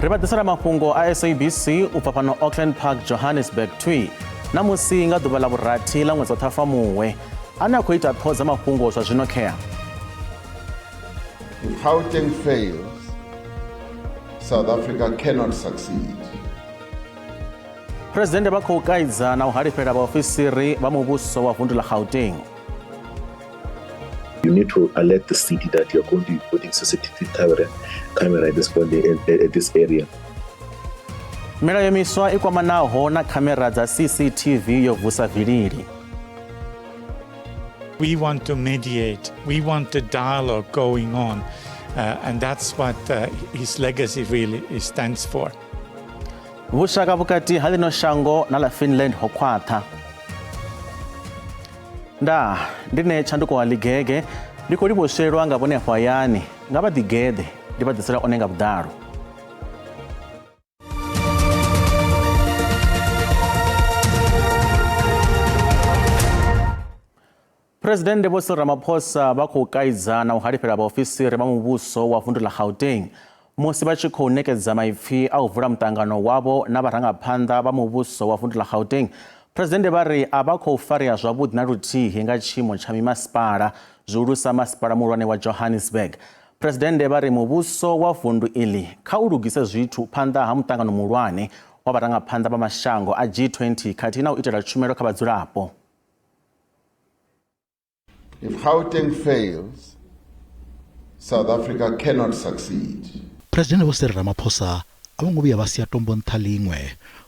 Ri vha ḓisela mafhungo a SABC u bva fhano Auckland Park, Johannesburg twi na musi nga ḓuvha ḽa vhurathi ḽa ṅwedzi wa Ṱhafamuhwe. Ane a khou ita ṱhoho dza mafhungo zwa zwino khea. If Gauteng fails, South Africa cannot succeed. Phresidennde vha khou kaidza na u halifhela vhaofisiri vha muvhuso wa vundu ḽa Gauteng. You need to alert the city that you're going to be putting CCTV camera at this point, at this area. Milayo miswa i kwamanaho na khamera dza CCTV yo vusa vilili. We want to mediate. We want the dialogue going on. And that's what his legacy really stands for. Vhushaka vhukati ha ḽino shango na ḽa Finland ho khwaṱha. Ndaa, ndi nṋe Tshanduko wa Ḽigege, ndi khou livhoshelwa nga vhone afho hayani, nga vha ḓigeḓe ndi vha ḓisela one nga vhuḓalo. Phresidennde Vho Cyril Ramaphosa vha khou kaidza na u halifhela vhaofisiri vha muvhuso wa vundu ḽa Gauteng musi vha tshi khou ṋekedza maipfi a u vula muṱangano wavho na vharangaphanḓa vha muvhuso wa vundu ḽa Gauteng. Phresidennde vha ri a vha khou farea zwavhuḓi na luthihi nga tshiimo tsha mimasipala, zwihulusa masipala muhulwane wa Johannesburg. Phresidennde vha ri muvhuso wa vundu iḽi kha u lugise zwithu phanḓa ha muṱangano muhulwane wa vharangaphanḓa vha mashango a G20 khathihi na u itela tshumelo kha vhadzulapo. If Gauteng fails, South Africa cannot succeed. Phresidennde Vho Cyril Ramaphosa a vho ngo vhuya vha sia tombo nṱha ḽiṅwe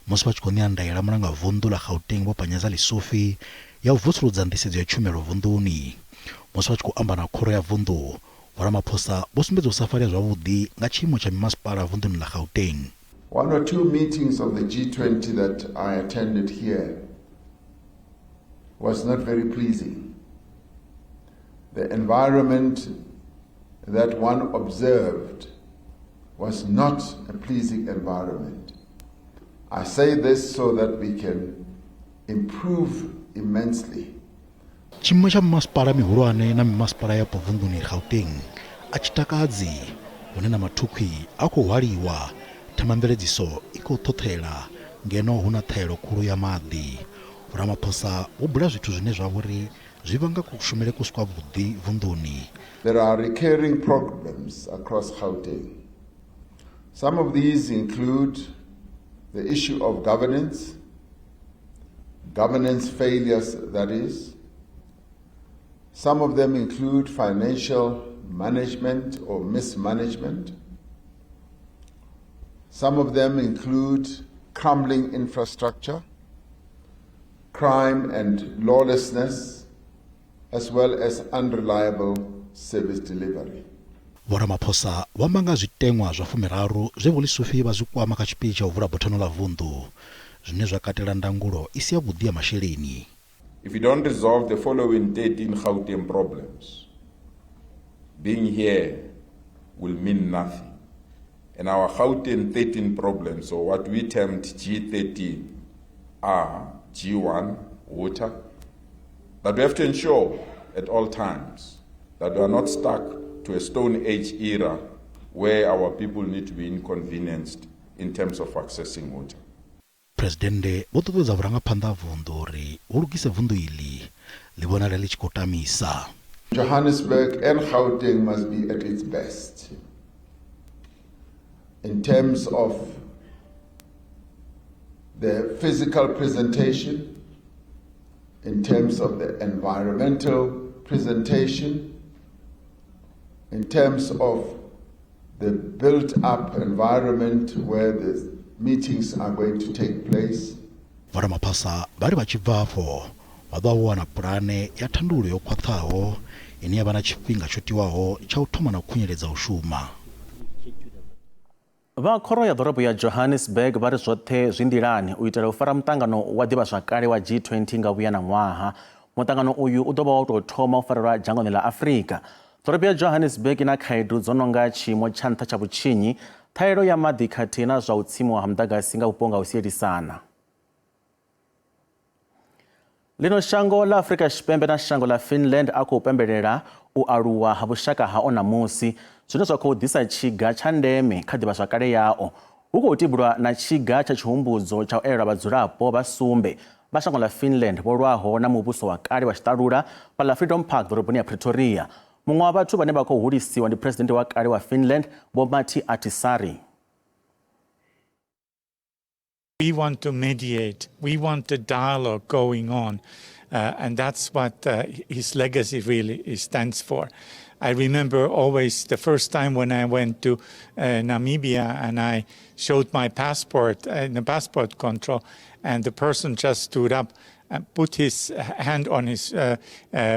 musi vha tshi khou ṋea ndaela mulangavunḓu ḽa Gauteng Vho Panyaza Lesufi ya u vusuludza nḓisedzo ya tshumelo vunḓuni. Musi vha tshi khou amba na khoro ya vunḓu, Vho Ramaphosa vho sumbedza u sa farea zwavhuḓi nga tshiimo tsha mimasipala vunḓuni ḽa Gauteng. One or two meetings of the G20 that I attended here was not very pleasing. The environment that one observed was not a pleasing environment. I say this so that we can improve immensely. Tshiimo tsha mimasipala mihulwane na mimasipala yapo vunḓuni Gauteng a tshi takadzi, hune na mathukhwi a khou hwaliwa, themamveledziso i khou ṱhoṱhela ngeno hu na ṱhaelo khulu ya maḓi. Ramaphosa vho bula zwithu zwine zwa vhori zwi vhanga kushumele ku si kwavhuḓi vunḓuni. There are recurring problems across Gauteng. Some of these include the issue of governance, governance failures, that is. Some of them include financial management or mismanagement. Some of them include crumbling infrastructure, crime and lawlessness, as well as unreliable service delivery. Vho Ramaphosa vho amba nga zwiteṅwa zwa fumiraru zwe Vho Lesufi vha zwi kwama kha tshipitshi tsha u vula buthano ḽa vunḓu, zwine zwa katela ndangulo i si yavhuḓi ya masheleni. If you don't resolve the following 13 Gauteng problems, being here will mean nothing. And our Gauteng 13 problems, or what we termed G13, are G1, water, that we have to ensure at all times that we are not stuck to a Stone Age era where our people need to be inconvenienced in terms of accessing water. Phresidennde vho ṱuṱuwedza vhurangaphanḓa ha vunḓu uri vhu lugise vunḓu iḽi ḽi vhonale ḽi tshi khou tamisa. Johannesburg and Gauteng must be at its best in terms of the physical presentation, in terms of the environmental presentation, in terms of the built-up environment where the meetings are going to take place. Vho Ramaphosa vha ri vha tshi bva afho vha ḓo vha vho wana pulane ya thandululo yo khwaṱhaho ine ya vha na tshifhinga tsho tiwaho tsha u thoma na u khunyeledza u shuma. Vha khoro ya ḓorobo ya Johannesburg vha ri zwoṱhe zwi nḓilani u itela u fara muṱangano wa ḓivhazwakale wa G20 nga vhuya na ṅwaha. Muṱangano uyu u ḓo vha wa u tou thoma u farelwa dzhangoni ḽa Afrika. Ḓorobo ya Johannesburg i na khaedu dzo no nga tshiimo tsha nṱha tsha vhutshinyi, ṱhahelelo ya maḓi khathihi na zwa u tsimiwa ha muḓagasi nga vhupo nga u sielisana. Ḽino shango ḽa Afrika Tshipembe na shango ḽa Finland a khou pembelela u aluwa ha vhushaka hao ṋamusi, zwine zwa khou ḓisa tshiga tsha ndeme kha ḓivhazwakale yao. Hu khou tibulwa na tshiga tsha tshihumbudzo tsha u elelwa vhadzulapo vha sumbe vha shango ḽa Finland vho lwaho na muvhuso wa kale wa tshiṱalula fhaḽa Freedom Park ḓoroboni ya Pretoria. Muṅwe wa vhathu vhane vha khou hulisiwa ndi Phresidennde wa kale wa Finland Vho Martti Ahtisaari. We want to mediate. We want the dialogue going on. And that's what his legacy really stands for. I remember always the first time when I went to Namibia and I showed my passport in the passport control, and the person just stood up and put his hand on his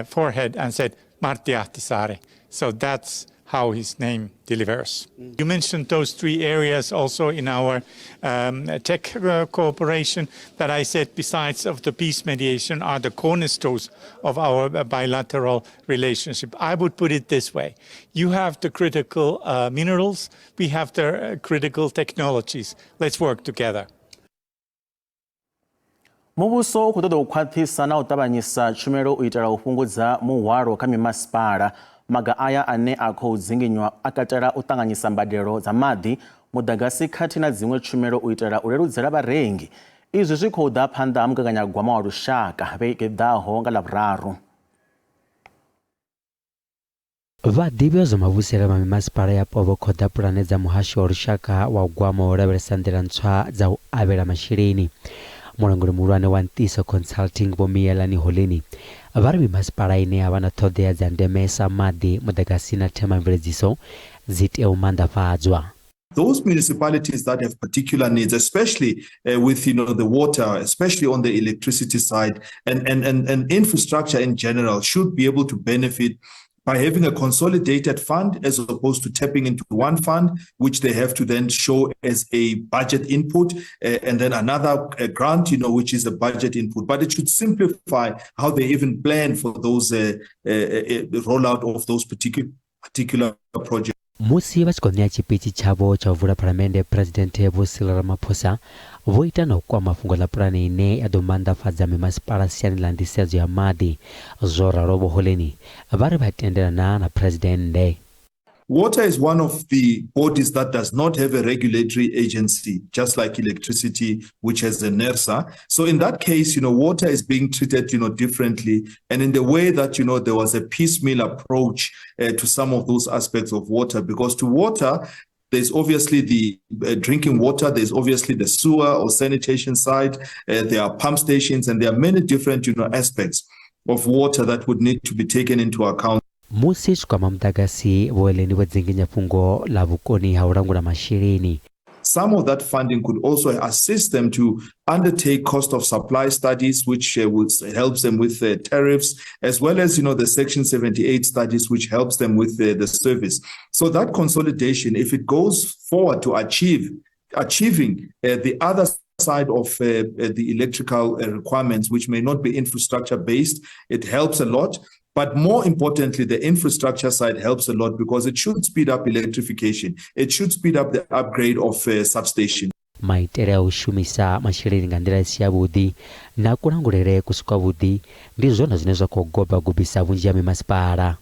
forehead and said, Martti Ahtisaari. So that's how his name delivers. You mentioned those three areas also in our tech cooperation that I said, besides of the peace mediation, are the cornerstones of our bilateral relationship. I would put it this way. You have the critical minerals, we have the critical technologies. Let's work together. Muvhuso u khou ṱoḓa u khwaṱhisa na u ṱavhanyisa tshumelo u itela u fhungudza muhwalo kha mimasipala. Maga aya ane a khou dzinginywa a katela u ṱanganyisa mbadelo dza maḓi, muḓagasi khathihi na dziṅwe tshumelo u itela u leludzela vharengi. Izwi zwi khou ḓa phanḓa ha mugaganyagwama wa lushaka vhege i ḓaho nga Ḽavhuraru. Vhaḓivhi vha zwa mavhusele vha mimasipala yapo vho khoḓa pulane dza muhasho wa lushaka wa gwama wa u lavhelesa nḓila ntswa dza u avhela masheleni. Mulanguli muhulwane wa Ntiso Consulting Vho Miyelani Holeni vha ri mimasipala ine ya vha na ṱhoḓea dza ndeme sa maḓi, muḓagasi na themamveledziso dzi tea u maanḓafhadzwa. Those municipalities that have particular needs, especially with the water, especially on the electricity side and infrastructure in general, should be able to benefit by having a consolidated fund as opposed to tapping into one fund, which they have to then show as a budget input, and then another grant, which is a budget input. But it should simplify how they even plan for those rollout of those particular projects. Musi vha tshi khou ṋea tshipitshi tshavho tsha u vula phalamennde, Phresidennde Vho Cyril Ramaphosa vho ita na u kwama fhungo ḽa pulane ine ya ḓo maanḓafhadza mimasipala siani ḽa nḓisedzo ya maḓi. Zwo ralo Vho Holeni vha ri vha tendelana na Phresidennde. Water is one of the bodies that does not have a regulatory agency, just like electricity, which has a NERSA. So in that case, water is being treated, differently. And in the way that, there was a piecemeal approach to some of those aspects of water, because to water, there's obviously the drinking water, there's obviously the sewer or sanitation side, there are pump stations, and there are many different, aspects of water that would need to be taken into account. Musi zwi kwama muḓagasi, Vho Eleni vho dzinginya fhungo ḽa vhukoni ha u langula masheleni. Some of that funding could also assist them to undertake cost of supply studies, which would help them with tariffs, as well as, the Section 78 studies, which helps them with the service. So that consolidation, if it goes forward to achieving the other side of the electrical requirements, which may not be infrastructure based, it helps a lot. But more importantly, the infrastructure side helps a lot because it should speed up electrification. It should speed up the upgrade of substation. Maitele a u shumisa masheleni nga nḓila i si yavhuḓi na kulangulele ku si kwavhuḓi ndi zwone zwine zwa khou gobagobisa vhunzhi ha mimasipala.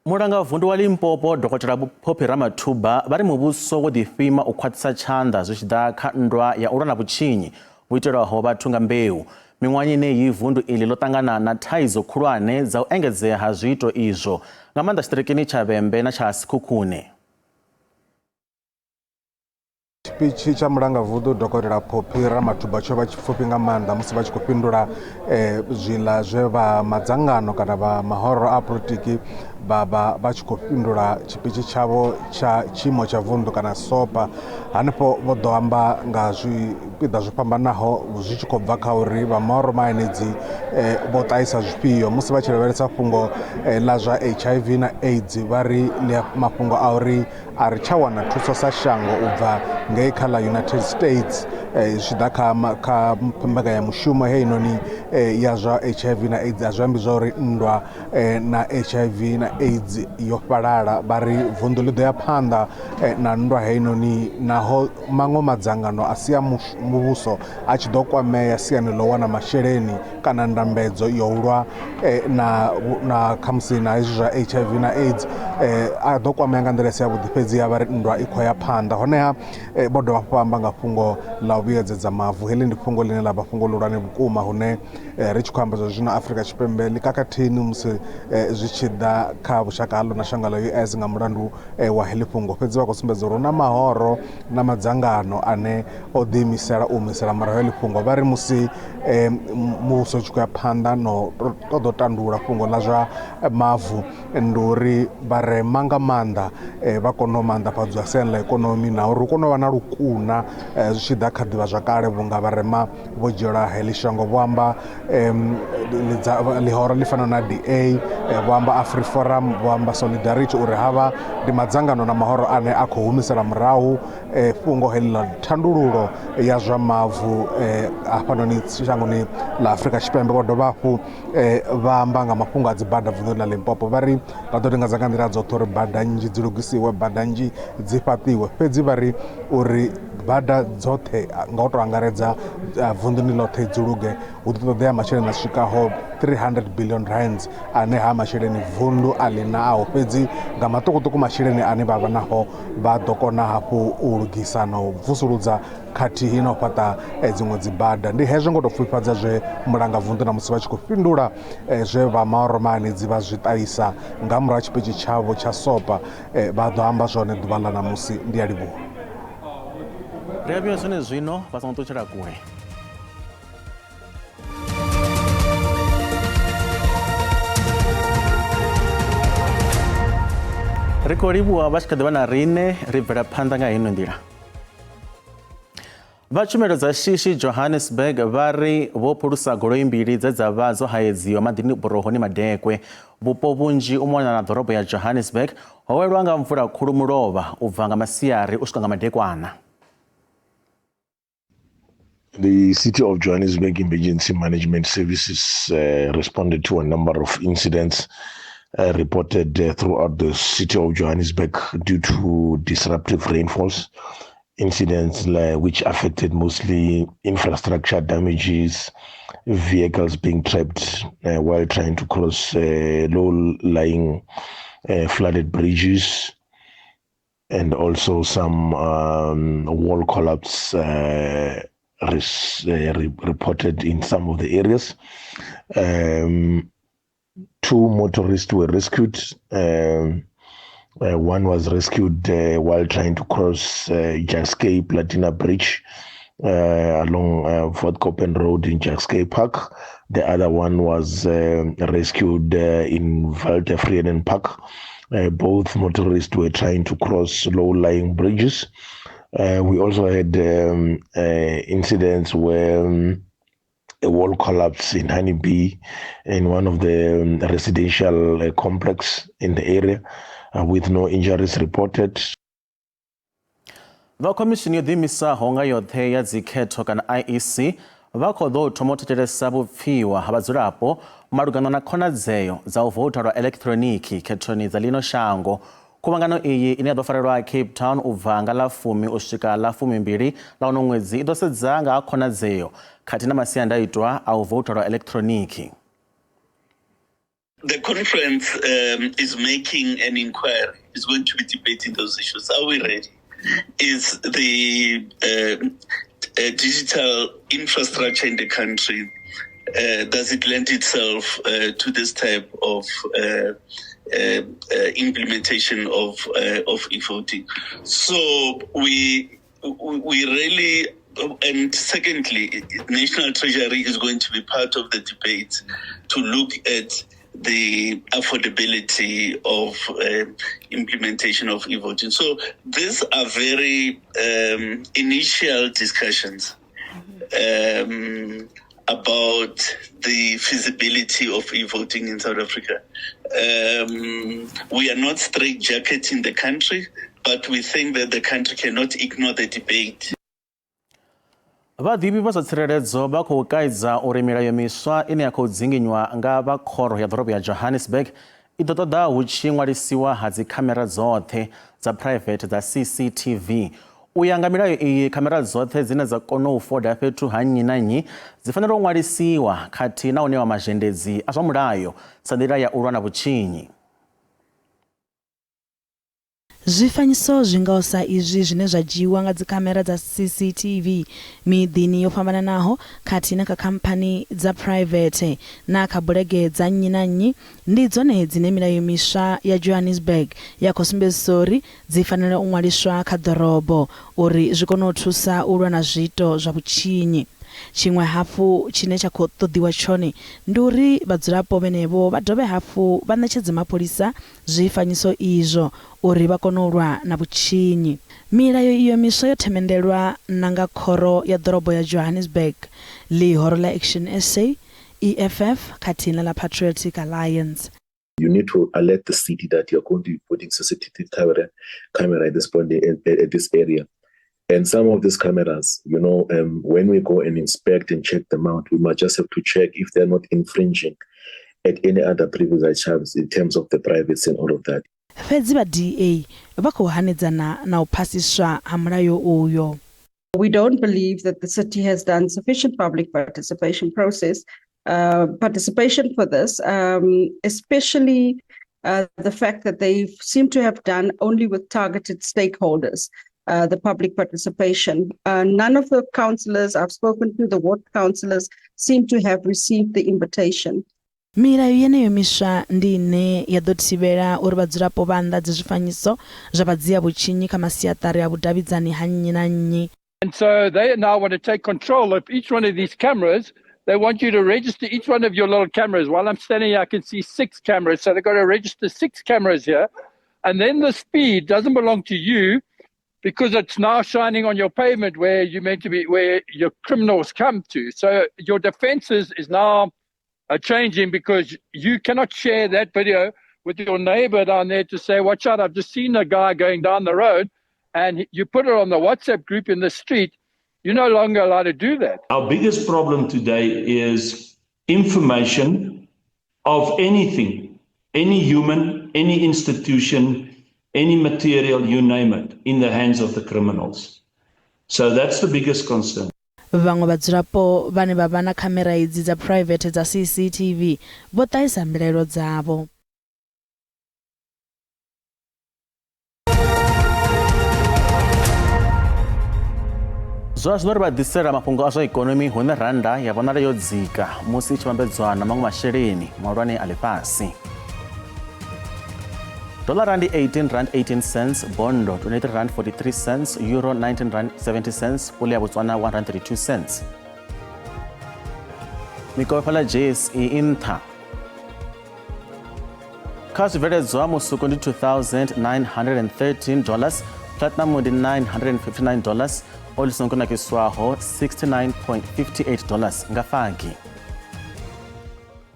Mulangavundu wa Limpopo Dr Phophi Ramathuba vha ri muvhuso wo ḓifhima u khwaṱhisa tshanḓa zwi tshi ḓa kha nndwa ya u lwa na vhutshinyi vhu itelwaho vhathu nga mbeu. Miṅwahani yeneyi vundu iḽi ḽo ṱangana na thaidzo khulwane dza u engedzea ha zwiito izwo, nga maanḓa tshiṱirikini tsha Vhembe na tsha Sekhukhune. Tshipitshi tsha mulangavundu Dokotela Phophi Ramathuba tsho vha tshipfufhi nga maanḓa musi vha tshi khou fhindula zwiḽa zwe vha madzangano kana vha mahoro a polotiki vha vha vha tshi khou fhindula tshipitshi tshavho tsha tshiimo tsha vundu kana SOPA. Hanefho vho ḓo amba nga zwipiḓa zwo fhambanaho zwi tshi khou bva kha uri vha mahoro maenedzi vho ṱahisa zwifhio. Musi vha tshi lavhelesa fhungo ḽa zwa HIV na AIDS, vha ri mafhungo a uri a ri tsha wana thuso sa shango u bva ngei kha ḽa United States zwi tshi ḓa kha mbekanyamushumo heinoni ya zwa HIV na AIDS, a zwi ambi zwa uri nndwa na HIV na AIDS yo fhalala. Vha ri vunḓu ḽi ḓo ya phanḓa na nndwa heinoni naho maṅwe madzangano a si a muvhuso a tshi ḓo kwamea siani ḽo wana masheleni kana ndambedzo yo ulwa na khamusi na hezwi zwa HIV na AIDS. A ḓo kwamea nga nḓila i si yavhuḓi, fhedziha vha ri nndwa i khou ya phanḓa. Honeha vho dovha hafhu vha amba nga fhungo ḽa u vhuyedzedza mavu. Heḽi ndi fhungo ḽine ḽa vha fhungo ḽihulwane vhukuma, hune ri tshi khou amba zwa zwino Afrika Tshipembe ḽi kakhathini musi zwi tshi ḓa kha vhushaka haḽo na shango ḽa US nga mulandu wa heḽi fhungo. Fhedzi vha khou sumbedza uri hu na mahoro na madzangano ane o ḓiimisela u humisela murahu heḽi fhungo. Vha ri musi muvhuso u tshi khou ya phanḓa no ṱoḓa u tandulula fhungo ḽa zwa mavu, ndi uri vharema nga maanḓa vha kone u maanḓafhadzwa siani ḽa ikonomi, na uri hu kone u vha na lukuna zwi tshi ḓa kha ḓivhazwakale, vhunga vharema vho dzhielwa heḽi shango. Vho amba ḽihoro ḽi fanaho na DA, vho amba AfriForum, vho amba Solidarity, uri havha ndi madzangano na mahoro ane a khou humisela murahu fhungo heḽi ḽa thandululo ya zwa mavu hafhanoni shangoni ḽa Afrika Tshipembe. Vho dovha hafhu vha amba nga mafhungo a dzi bada vunḓuni ḽa Limpopo. Vha ri vha ḓo lingedza nga nḓila dzoṱhe uri bada nnzhi dzi lugisiwe, bada nnzhi dzi fhaṱiwe, fhedzi vha ri uri bada dzoṱhe nga u tou angaredza vunḓuni ḽoṱhe dzi luge hu ḓo ṱoḓea masheleni a swikaho 300 billion rands, ane ha masheleni vundu a ḽi nao, fhedzi nga maṱukuṱuku masheleni ane vha vha naho vha ḓo kona hafhu u lugisa na u vusuludza khathihi na u fhaṱa dziṅwe dzi bada. Ndi hezwo ngo tou pfufhifhadza zwe mulanga vunḓu na musi vha tshi khou fhindula zwe vha maoromani vha zwi ṱahisa nga murahu ha tshipitshi tshavho tsha SOPA, vha ḓo amba zwone ḓuvha ḽa ṋamusi. Ndi a livhuwa. Ri a vhuya zwone zwino, vha songo ṱutshela kule. Ri khou livhuwa vha tshi kha ḓi vha na riṋe, ri bvela phanḓa nga heino nḓila. Vha tshumelo dza shishi Johannesburg vha ri vho phulusa goloi mbili dze dza vha dzo haedziwa maḓini burohoni madekwe. Vhupo vhunzhi u mona na ḓorobo ya Johannesburg ho welwa nga mvula khulu mulovha u bva nga masiari u swika nga madekwana. The City of Johannesburg Emergency Management Services responded to a number of incidents reported throughout the city of Johannesburg due to disruptive rainfalls. Incidents which affected mostly infrastructure damages, vehicles being trapped while trying to cross low-lying flooded bridges, and also some wall collapse reported in some of the areas. Two motorists were rescued. One was rescued while trying to cross Jukskei Platina Bridge along Voortkoppen Road in Jukskei Park. The other one was rescued in Weltevreden Park. Both motorists were trying to cross low-lying bridges. We also had incidents where a wall collapse in Honeybee in one of the residential complex in the area, with no injuries reported. Vha khomishini yo ḓiimisaho nga yoṱhe ya dzikhetho kana IEC vha khou ḓo thoma u thetshelesa vhupfiwa ha vhadzulapo malugana na khonadzeo dza u voutha lwa elekhtironiki khethoni dza ḽino shango. Khuvhangano iyi ine ya ḓo farelwa Cape Town u bva nga ḽa 10 u swika ḽa 12 ḽa uno ṅwedzi i ḓo sedza nga ha khonadzeo khathihi na masiandaitwa a u voutha lwa elekhtironiki. The conference is making an inquiry, is going to be debating those issues. Are we ready? Is the digital infrastructure in the country, does it lend itself to this type of implementation of e-voting? So we really, and secondly, National Treasury is going to be part of the debate to look at the affordability of implementation of e-voting. So these are very initial discussions about the feasibility of e-voting in South Africa. We are not straitjacketing the country, but we think that the country cannot ignore the debate. Vhaḓivhi vha zwa tsireledzo vha khou kaidza uri milayo miswa ine ya khou dzinginywa nga vha khoro ya ḓorobo ya Johannesburg i ḓo ṱoḓa hu tshi ṅwalisiwa ha dzikhamera dzoṱhe dza private dza CCTV. U ya nga milayo iyi, khamera dzoṱhe dzine dza kona u foda fhethu ha nnyi na nnyi dzi fanela u ṅwalisiwa khathihi na u ṋewa mazhendedzi a zwa mulayo sa nḓila ya u lwa na vhutshinyi. Zwifanyiso zwi ngaho sa izwi zwine zwa dzhiiwa nga dzikhamera dza CCTV miḓini yo fhambananaho khathihi na kha khamphani dza phuraivethe na kha bulege dza nnyi na nnyi ndi dzone dzine milayo miswa ya Johannesburg ya khou sumbedzisa uri dzi fanela u ṅwaliswa kha ḓorobo uri zwi kone u thusa u lwa na zwiito zwa vhutshinyi. Tshiṅwe hafhu tshine tsha khou ṱoḓiwa tshone ndi uri vhadzulapo vhenevho vha dovhe hafhu vha ṋetshedze mapholisa zwifanyiso izwo uri vha kone u lwa na vhutshinyi. Milayo iyo miswa yo themendelwa na nga Khoro ya Ḓorobo ya Johannesburg, ḽihoro ḽa ActionSA, EFF khathihi na ḽa Patriotic Alliance. You need to alert the city that you're going to be putting CCTV camera at this point at this area. And some of these cameras, you know, when we go and inspect and check them out, we might just have to check if they're not infringing at any other previous charges in terms of the privacy and all of that. Fhedzi vha DA vha khou hanedzana na u phasiswa ha mulayo uyo. We don't believe that the city has done sufficient public participation process, participation for this, especially the fact that they seem to have done only with targeted stakeholders, the public participation. None of the councillors I've spoken to, the ward councillors, seem to have received the invitation. Milayo yeneyo miswa ndi ine ya ḓo thivhela uri vhadzulapo vha anḓadze zwifanyiso zwa vhadzia vhutshinyi kha masiaṱari a vhudavhidzani ha nnyi na nnyi. And so they now want to take control of each one of these cameras. They want you to register each one of your little cameras. While I'm standing here, I can see 6 cameras. So they've got to register 6 cameras here. And then the speed doesn't belong to you because it's now shining on your pavement where you're meant to be, where your criminals come to. So your defenses is now changing because you cannot share that video with your neighbor down there to say, watch out, I've just seen a guy going down the road. And you put it on the WhatsApp group in the street, you're no longer allowed to do that. Our biggest problem today is information of anything, any human, any institution, any material, you name it, in the hands of the criminals. So that's the biggest concern. Vhaṅwe vhadzulapo vhane vha vha na khamera idzi dza private dza CCTV vho ṱahisa mbilaelo dzavho. Zwa zwino ri vha ḓisela mafhungo a zwa ikonomi hune randa ya vhonala yo dzika musi i tshi vhambedzwa na maṅwe masheleni mahulwane a ḽifhasi. Dollar ndi 18 rand 18 cents, bondo 23 rand 43 cents, euro 19 rand 70 cents, pula ya Botswana 1 rand 32 cents. Mikovhe fhaḽa JSE i nṱha. Kha zwibveledzwa musuku ndi $2,913, platinum ndi $959, oli songo kunakiswaho $69.58 nga fagi.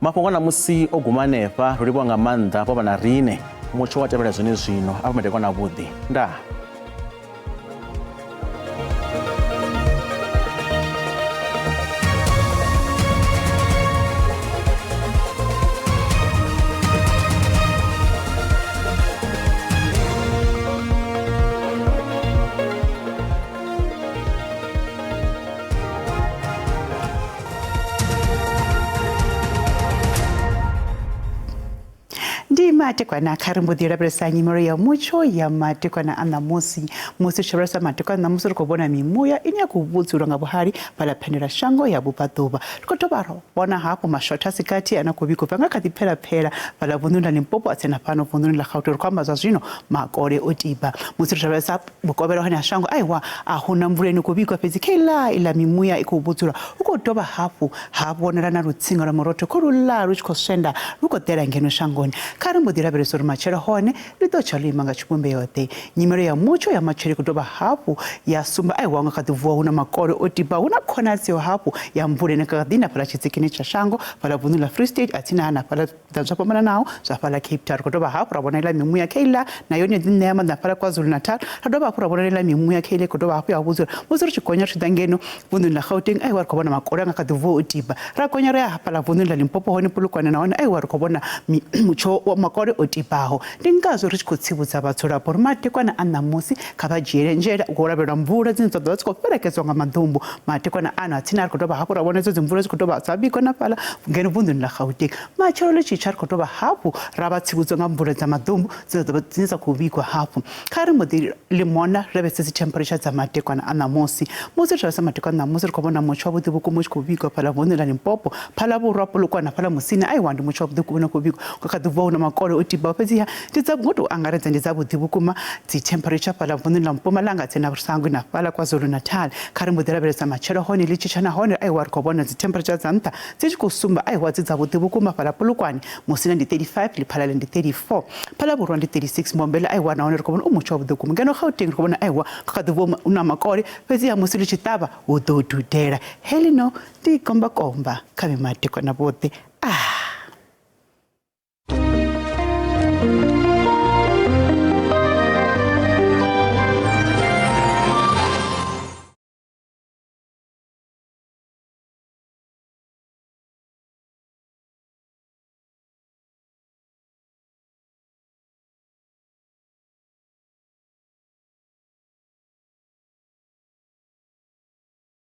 Mafhungo ṋamusi o guma hanefha, ro livhuwa nga maanḓa vho vha na riṋe. Mutsho wa tevhela zwone zwino a vha madekwana avhuḓi. Ndaa. Ndi matekwana kha ri mbo ḓi lavhelesa nyimelo ya mutsho ya matekwana a ṋamusi. Musi tshi lavhelesa matekwana a ṋamusi ri khou vhona mimuya ine ya khou vhudzulwa nga vhuhali fhaḽa phendela shango ya vhubvaḓuvha. Ri khou dovha ra vhona hafhu mashotha a si gathi ane a khou vhigwa bva nga kha ḓi phelapfhela fhaḽa vunḓuni ḽa Limpopo a tsena fhano vunḓuni ḽa Gauteng. Ri khou amba zwa zwino makole o tiba. Musi ri tshi lavhelesa vhukovhela hone ha shango aiwa a huna mvula ine khou vhigwa, fhedzi kha iḽa iḽa mimuya i khou vhudzulwa hu khou dovha hafhu ha vhonala na lutsinga lwa murotho kho luḽa lu tshi khou swenda lu khou ḓela ngeno shangoni. Kha ri mbo ḓi lavhelesa uri matshelo hone ḽi ḓo tsha ḽo ima nga tshivhumbeo ḓe. Nyimelo ya mutsho ya matshelo i khou dovha hafhu ya sumba aiwa nga kha ḓi vuwa hu na makole o tiba, hu na khonadzeo hafhu ya mvula ine kha ḓi na fhaḽa tshitsikini tsha shango fhaḽa vunḓuni ḽa Free State a tsini na fhaḽa zwipiḓa zwo fhambananaho zwa fhaḽa Cape Town. Ri khou dovha hafhu ra vhona iḽa mimuya kha iḽa na yone ḓi ṋea maanḓa fhaḽa KwaZulu-Natal. Ra dovha hafhu ra vhona iḽa mimuya kha iḽa i khou dovha hafhu ya vhudzula. Musi ri tshi gonya ri tshi ḓa ngeno vunḓuni ḽa Gauteng aiwa ri khou vhona makole anga kha ḓi vuwa o tiba. Ra gonya ra ya hafhaḽa vunḓuni ḽa Limpopo hone Polokwane na hone aiwa ri khou vhona mutsho wa makole makole o tibaho. Ndi ngazwo ri tshi khou tsivhudza vhadzulapo uri madekwana a ṋamusi kha vha dzhiele nzhele u khou lavhelelwa mvula dzine dza ḓo vha dzi khou fhelekedzwa nga maḓumbu. Madekwana ano a tsini a ri khou dovha hafhu ra vhona idzo dzimvula dzi khou dovha dza vhigwa na fhaḽa ngeno vunḓuni ḽa Gauteng. Matshelo ḽi tshi tsha ri khou dovha hafhu ra vha tsivhudzo nga mvula dza maḓumbu dzine dza khou vhigwa hafhu. Kha ri mbo ḓi limona ri lavhelese dzi temperature dza madekwana a ṋamusi. Musi ri tshi lavhelesa madekwana a ṋamusi ri khou vhona mutsho wavhuḓi vhukuma u tshi khou vhigwa fhaḽa vunḓuni ḽa Limpopo, Phalavhurwa, Polokwane fhaḽa Musina. Aiwa ndi mutsho wavhuḓi vhukuma une khou vhigwa nga kha ḓi bva hu na makole o tibaho fhedziha ndi dza ngo tou angaredza ndi dzavhuḓi vhukuma dzi temperature fhaḽa vunḓuni ḽa Mpumalanga tsini na Sangwi na fhaḽa KwaZulu-Natal. Kha ri mbo ḓi lavhelesa matshelo hone ḽi tshi tsha nahone aiwa ri khou vhona dzi temperature dza nṱha dzi tshi khou sumba aiwa dzi dzavhuḓi vhukuma fhaḽa Polokwane, Musina ndi 35, Lephalale ndi 34, Phalavhurwa ndi 36, Mbombela aiwa nahone ri khou vhona u mutsho wavhuḓi vhukuma. Ngeno Gauteng ri khou vhona aiwa kha kha ḓi bva hu na makole fhedziha musi ḽi tshi ṱavha hu ḓo dudela. Heḽino ndi gombakomba kha vhe madekwana vhoṱhe.